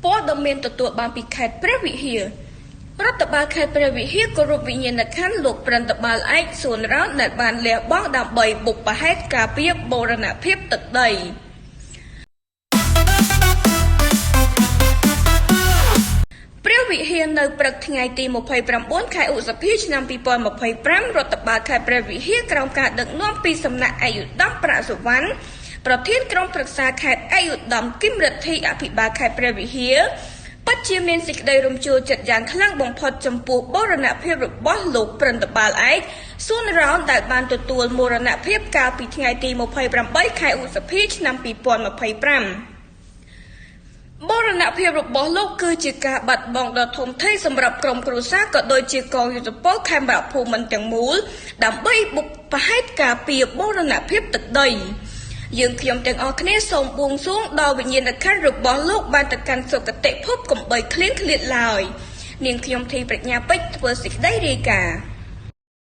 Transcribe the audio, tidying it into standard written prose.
ព័ត៌មានទទួលបានពីខេត្តព្រះវិហារ រដ្ឋបាលខេត្តព្រះវិហារគោរពវិញ្ញាណក្ខន្ធលោកព្រឹន្ទបាលឯកសួនរោនដែលបានលះបង់ដើម្បីបុព្វហេតុការពារបូរណភាពទឹកដី។ ព្រះវិហារនៅព្រឹកថ្ងៃទី29ខែឧសភាឆ្នាំ2025រដ្ឋបាលខេត្តព្រះវិហារក្រោមការដឹកនាំពីសំណាក់ឯកឧត្តមប្រាក់សុវណ្ណប្រធានក្រុមប្រឹក្សាខេត្តឯកឧត្តមគឹមរិទ្ធីអភិបាលខេត្តព្រះវិហារពិតជាមានសេចក្តីរំជួលចិត្តយ៉ាងខ្លាំងបំផុតចំពោះបូរណភាពរបស់លោកព្រឹន្ទបាលឯកសួនរោនដែលបានទទួលមរណភាពកាលពីថ្ងៃទី28ខែឧសភាឆ្នាំ2025បូរណភាពរបស់លោកគឺជាការបាត់បង់ដ៏ធំធេងសម្រាប់ក្រុមគ្រួសារក៏ដូចជាកងយោធពលខេមរភូមិន្ទទាំងមូលដើម្បីបុព្វហេតុការពារបូរណភាពទឹកដីយើងខ្ញុំទាំងអស់គ្នាសូមបួងសួងដល់វិញ្ញាណក្ខន្ធរបស់លោកបានទៅកាន់សុគតិភពកំបីគ្លៀងគ្លាតឡើយនាងខ្ញុំធីប្រាជ្ញាពេជ្រធ្វើសេចក្តីរាយការណ៍។